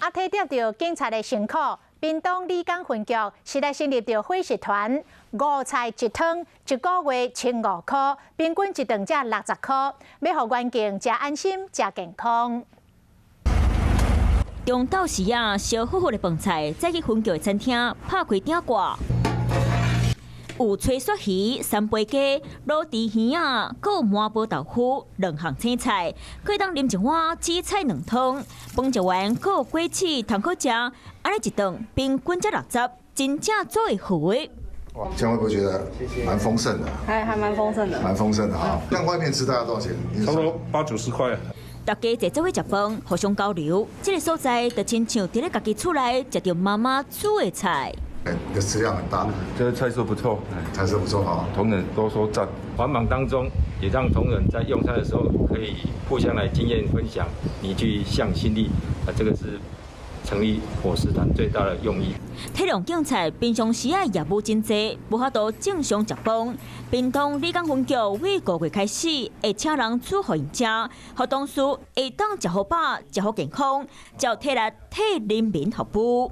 啊，體諒著警察的辛苦，屏東里港分局是來成立著伙食團，五菜一湯，一個月1500塊，平均一頓才60塊，欲予員警食安心、食健康。中晝時啊，燒好好的飯菜，載去分局的餐廳拍開鼎蓋，有炊鱈魚、三杯雞、滷豬耳仔，閣有麻婆豆腐，兩項青菜，閣會當啉一碗紫菜卵湯。飯食完，閣有果子通好食，按呢一頓平均才60，真正做會好的。哇，這樣會不會覺得蠻豐盛的？還蠻豐盛的，蠻豐盛的哈。像外面吃大概多少錢？差不多八九十塊。大家坐做伙食飯，互相交流。這个所在就親像佇咧家己厝內食著媽媽煮的菜。個食量很大，這個菜色不錯，菜色不錯哈。同仁都說讚。繁忙當中，也讓同仁在用餐的時候可以互相來經驗分享，凝聚向心力。啊，這個是成立伙食團最大的用意。體諒警察平常時仔業務真濟，無法度正常食飯。屏東里港分局為5月開始會請人煮予𪜶食，予同事會當食好飽、食好健康，才有體力替人民服務。